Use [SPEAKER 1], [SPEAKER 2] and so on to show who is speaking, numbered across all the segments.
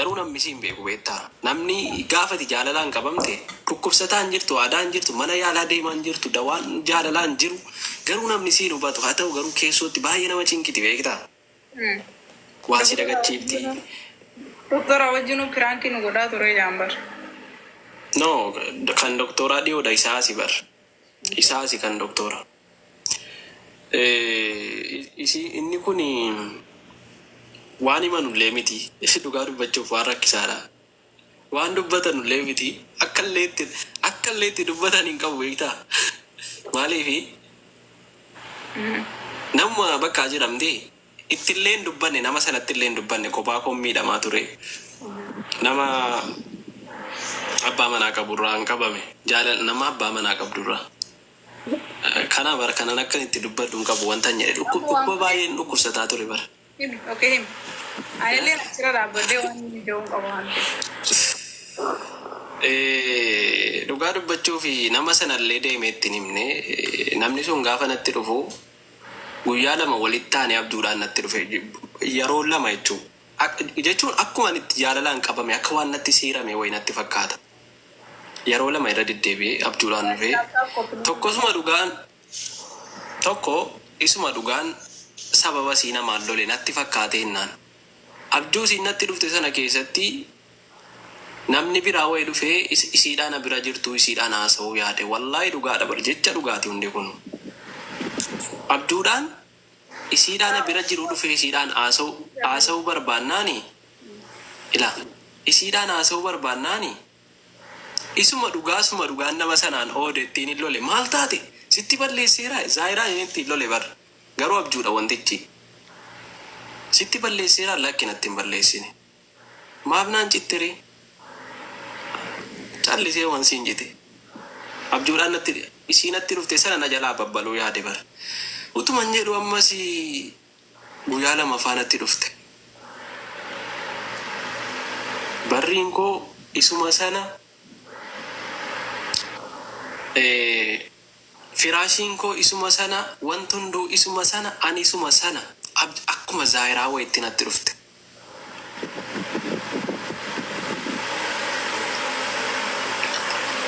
[SPEAKER 1] Garuu namni si hin beeku beektaa. Namni gaafati jaalalaan qabamte dhukkubsataa hin jirtu, aadaa hin jirtu, mana yaalaa deemaa hin jirtu, dawaan jaalalaa hin jiru. Garuu namni si hin hubatu. Haa ta'u garuu keessootti baay'ee nama cinqiti beektaa. Waa si dagachiifti.
[SPEAKER 2] Doktora wajjinuu prank nu godhaa ture jaan bar.
[SPEAKER 1] No, kan doktooraa dhiyoodha isaasi bar. Isaasi kan doktora. Isi inni kun waan himanullee miti. Dhugaa dubbachuuf waan rakkisaadha. Waan dubbatanullee miti. Akka illee itti akka illee itti dubbatan hin qabu beektaa. Maaliifi namuma bakka jedhamte ittillee hin dubbanne, nama sanatti illee hin dubbanne, kophaa koon miidhamaa ture. Nama abbaa manaa qaburraa hin qabame. Jaalala nama abbaa manaa qabdurraa. Kana bara kanan akkan itti dubbadhu hin qabu wanta hin jedhe. Dhukkuba baay'een dhukkubsataa ture bara.
[SPEAKER 2] Himi, okay, himi. Anillee achirra dhaabbadhee waan inni jedhu hin qabu waan ta'eef.
[SPEAKER 1] Dhugaa dubbachuuf nama sanallee deemee itti hin himne. Namni sun gaafa natti dhufu guyyaa 2 walitti taanee abjuudhaan natti dhufe. Yeroo 2 jechuun jechuun akkuma ani itti jaalalaan qabame akka waan natti siirame wayi natti fakkaata. Yeroo 2 irra deddeebi'ee abjuudhaan dhufee tokkosuma dhugaan tokko isuma dhugaan sababa isii namaan lole natti fakkaatee jennaan. Abjuu isiin natti dhufte sana keessatti namni biraa wayi dhufee isiidhaa na bira jirtuu isiidhaan haasa'uu yaade. Wallaahi dhugaadha bar jecha dhugaati hundi kun. Abjuudhaan isiidhaa na bira jiru dhufee isiidhaan haasa'uu barbaannaani ila isiidhaan haasa'uu barbaannaani isuma dhugaa suma dhugaan nama sanaan oode ittiin hin lole. Maal taate, sitti balleesseera zaayiraan inni ittiin lole bar, garuu abjuudha wantichi. Sitti balleesseera, lakki natti hin balleessine. Maaf naan cittere? Callisee waan siin jete. Abjuudhaan natti isii natti dhufte sana na jalaa babbaluu yaade bar. Utuman jedhu ammas guyyaa lamaffaa natti dhufte. Barriin koo isuma sana, firaashiin koo isuma sana, wanti hunduu isuma sana, ani isuma sana, akkuma zaayiraa wayitti natti dhufte.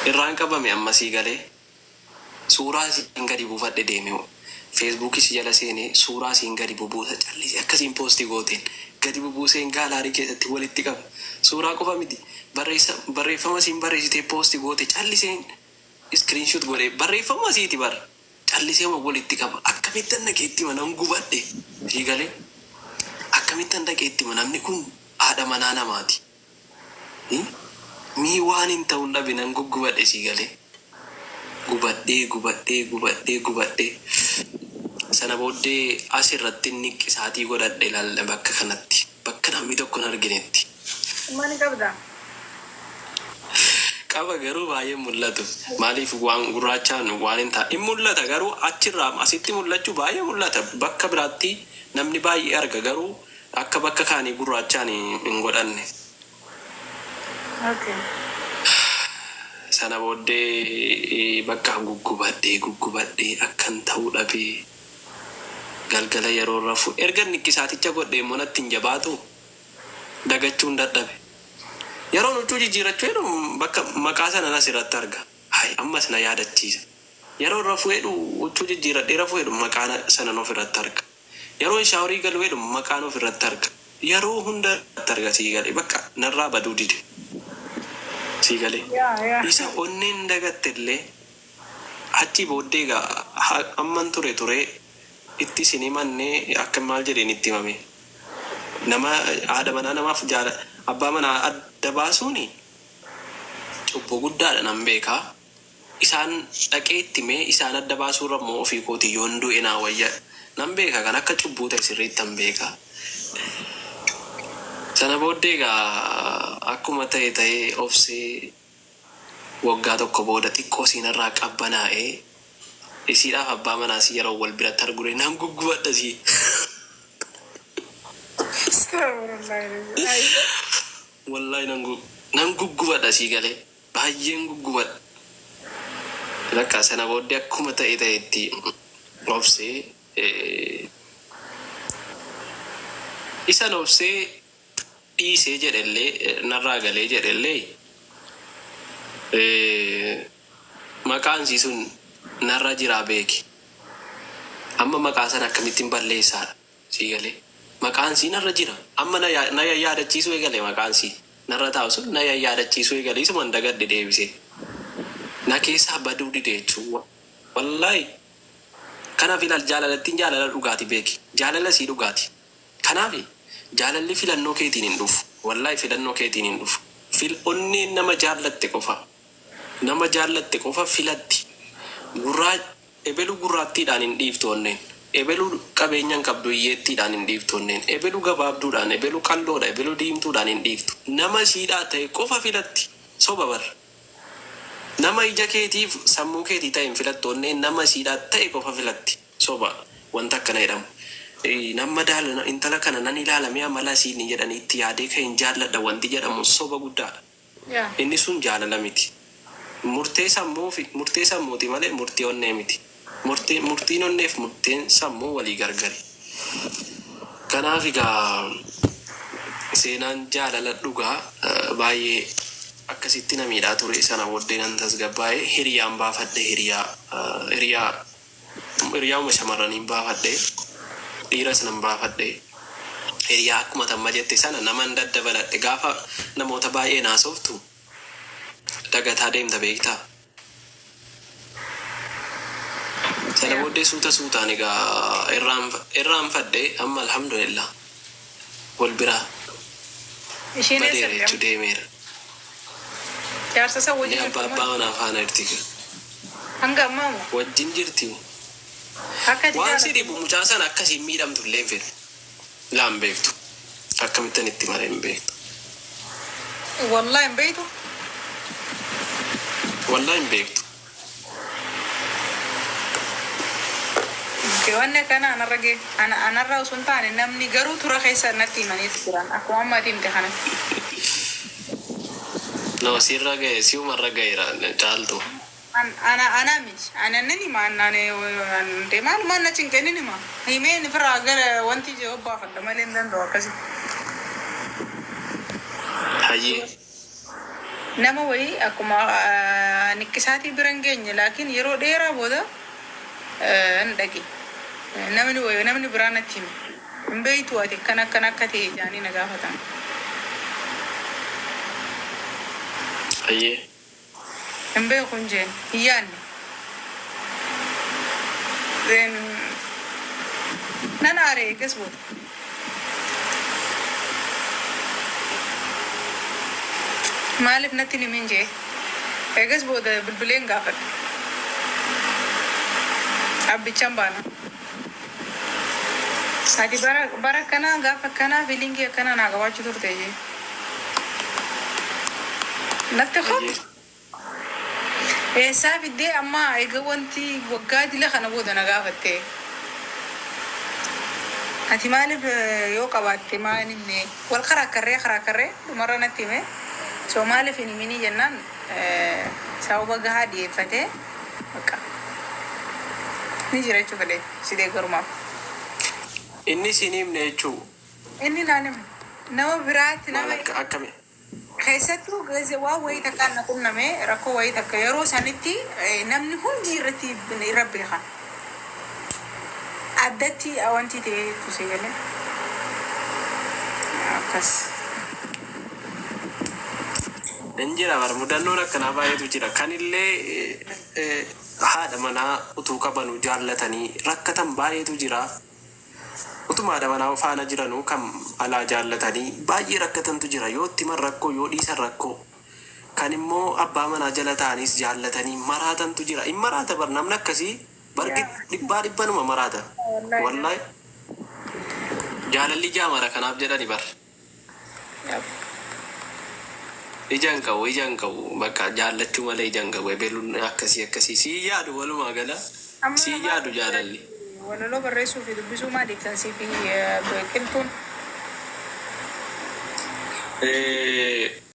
[SPEAKER 1] Irraan qabame ammasii galee suuraa isiin gadi buufadhe deeme Facebook si jala seenee suuraa isiin gadi bubuusa callisee akkasiin post gooteen gadi bubuuseen gallery keessatti walitti qaba. Suuraa qofa miti, barreessa barreeffama isiin barreessitee post goote calliseen screenshot godhee, barreeffama isiiti bar, callisee walitti qaba. Akkamittan dhaqee itti hima? Nan gubadhe sii galee. Akkamittan dhaqee itti hima? Namni kun haadha manaa namaati. Mii waan hin ta'uun dhabe, nan guggubadhe sii galee. Gubadhee, gubadhee, gubadhee, gubadhee. Sana booddee as irratti niqqisaatii godhadhe ilaalla bakka kanatti, bakka namni tokko hin arginetti.
[SPEAKER 2] Ilmaan qabdaa?
[SPEAKER 1] Qaba, garuu baay'ee mul'atu. Maaliif waan gurraachaan waan hin taane hin mul'ata, garuu achirraa asitti mul'achuu baay'ee mul'ata. Bakka biraatti namni baay'ee arga, garuu akka bakka kaanii gurraachaan hin godhanne. Sana booddee bakka guggubadhee guggubadhee akkan ta'uu dhabee galgala yeroo rafu erga niqqisaaticha godhee immoo natti hin jabaatu, dagachuun dadhabe. Yeroon huccuu jijjiirachuu jedhu bakka maqaa sanan as irratti arga. Hay, ammas na yaadachiisa. Yeroon rafuu jedhu, huccuu jijjiiradhee rafuu jedhu, maqaa sanan of irratti arga. Yeroon shower galuu jedhu maqaan of irratti arga. Yeroo hunda irratti arga sii galee, bakka narraa baduu dide. Sii galee.
[SPEAKER 2] Yaa.
[SPEAKER 1] Isa onneen dagatte illee achii booddee egaa amman ture ture itti isin himanne akka maal jedheen itti himame. Nama haadha manaa namaaf jaala abbaa manaa adda baasuuni cubbuu guddaadha nan beekaa. Isaan dhaqee itti himee isaan adda baasuurra immoo ofii kootii yoon du'e naa wayya. Nan beeka, kan akka cubbuu ta'e sirriittan beeka. Sana booddee egaa akkuma ta'e ta'ee obsee waggaa tokko booda xiqqoo siinarraa qabbanaa'ee isiidhaaf abbaa manaas yeroo wal biratti argure nan guggubadha sii. Wallahi nan guggubadha sii galee, baay'een guggubadha. Bakka sana booddee akkuma ta'e ta'etti obsee isan obsee. Dhiisee jedhellee, narraa galee jedhellee, maqaan isii sun narra jiraa beeki. Amma maqaa sana akkamittiin balleessaadha? Sii galee? Maqaan isii narra jira. Amma na na yaadachiisuu eegale. Maqaan isii narra taa'u sun na yaadachiisuu eegale. Isuman dagadhe deebisee. Na keessaa baduu dide jechuudha. Wallaahi. Kanaaf ilaal, jaalalattiin jaalala dhugaati beeki. Jaalala sii dhugaati. Kanaaf jaalalli filannoo keetiin hin dhufu. Wallaahi, filannoo keetiin hin dhufu. Fil onneen nama jaallatte qofa. Nama jaallatte qofa filatti. Gurraa ebelu gurraattiidhaan hin dhiiftu onneen. Ebelu qabeenyaan qabdu hiyyeettiidhaan hin dhiiftu onneen. Ebelu gabaabduudhaan, ebelu qalloodha, ebelu diimtuudhaan hin dhiiftu. Nama siidhaa ta'e qofa filatti. Soba bar. Nama ija keetiif sammuu keetii ta'e hin filattu onneen, nama siidhaa ta'e qofa filatti. Soba wanta akkana jedhamu. Nama daala intala kana nan ilaalamee amala isiin jedhanii itti yaadee kan hin jaalladha wanti jedhamu soba guddaadha. Inni sun jaalala miti. Murtee sammuu fi murtee sammuuti malee murtii onnee miti. Murtiin onneef murteen sammuu walii gargari. Kanaaf egaa seenaan jaalala dhugaa baay'ee akkasitti na miidhaa ture. Sana booddee nan tasgabbaa'ee hiriyaan baafadhe, hiriyaa hiriyaa hiriyauma shamarraniin baafadhe, dhiiras nan baafadhe. Hiriyaa akkuma tamma jette sana naman daddabaladhe. Gaafa namoota baay'ee naasoftu dagataa deemta, beektaa. Sana booddee suuta suutaan egaa irraanfadhe. Amma alhamdulillah wal biraa
[SPEAKER 2] Isheen
[SPEAKER 1] badeera
[SPEAKER 2] eessa
[SPEAKER 1] jechuu deemeera.
[SPEAKER 2] Jaarsa isa
[SPEAKER 1] Inni
[SPEAKER 2] wajjin
[SPEAKER 1] abbaa
[SPEAKER 2] jirtu
[SPEAKER 1] abbaa
[SPEAKER 2] moo?
[SPEAKER 1] Manaa faana jirti.
[SPEAKER 2] Hanga ammaa moo?
[SPEAKER 1] Wajjin jirti.
[SPEAKER 2] Akka ati
[SPEAKER 1] Waan si
[SPEAKER 2] jaalattu
[SPEAKER 1] dhibu mucaa sana akkasiin miidhamtu illee hin fedhu. Laan beektu. Akkamittan itti malee hin beektu.
[SPEAKER 2] Wallahi hin beektu.
[SPEAKER 1] Wallahi hin beektu.
[SPEAKER 2] Wanni akkana anarra ga'e anarra osoo hin taane namni garuu tura keessa natti himaniitu jiran akkuma amma ati himte kana.
[SPEAKER 1] No, sirra ga'e, si'umarra ga'eera caaltu.
[SPEAKER 2] Ana ana miti, ana nan hima, anaan maaluma na cinqee nin hima, himeen firaa gara wanti jiru baafadha malee hin danda'u akkasitti.
[SPEAKER 1] Hayyee.
[SPEAKER 2] Nama wayii akkuma niqqisaatii bira hin geenye, laakiin yeroo dheeraa booda hin dhaqe. Namni wayii, namni biraa natti hime. Hin beektu ati akkana akkana akka ta'e jaanii na gaafatan.
[SPEAKER 1] Hayyee.
[SPEAKER 2] Hin beeku hin jeen, hin yaadne. Then nan aare eegas booda. Maaliif natti hin himin jee. Eegas booda bilbileen gaafadhe. Abbichaan baana. Ati bara bara akkanaa gaafa akkanaa feelingii akkanaa naa qabaachuu turte jee. Natti
[SPEAKER 1] Hayyee.
[SPEAKER 2] kootu. Eessaa fiddee amma eega wanti waggaa dila kana booda na gaafatte? Ati maaliif yoo qabaatte maal hin himne? Wal karaa karee dhumarra natti hime. So maaliif hin himinii jennaan, sababa gahaa dhiyeeffatee bakka ni jira jechuu fedhe si deeggarumaaf.
[SPEAKER 1] Inni siin himne jechuu.
[SPEAKER 2] Inni naan hime. Nama biraatti
[SPEAKER 1] Maal
[SPEAKER 2] nama
[SPEAKER 1] akka akkami?
[SPEAKER 2] Keessattuu gaze waan wayii takkaan na qunname, rakkoo wayii takka yeroo sanitti namni hundi irratti irra beekan. Addatti wanti ta'e jechuu si galee. Akkas.
[SPEAKER 1] Hin jira bar, mudannoon akkanaa baay'eetu jira. Kanillee haadha manaa utuu qabanuu jaallatanii rakkatan baay'eetu jira. Utuma haadha manaa faana jiranuu kan alaa jaallatanii baay'ee rakkatantu jira. Yoo itti himan rakkoo, yoo dhiisan rakkoo. Kan immoo abbaa manaa jala ta'anis jaallatanii maraatantu jira. In maraata bar namni akkasii bargi dhibbaa dhibbanuma maraata.
[SPEAKER 2] Wallaahi.
[SPEAKER 1] Wallaahi, jaalalli jaamara kanaaf jedhani bar. Ija hin qabu, ija hin qabu. Bakka jaallachuu malee ija hin qabu. Ebeluun akkasii akkasii. Sii yaadu, walumaa gala.
[SPEAKER 2] Amma
[SPEAKER 1] Sii yaadu jaalalli.
[SPEAKER 2] Walaloo barreessuu fi dubbisuu maaliif tan sii fi biqiltuun?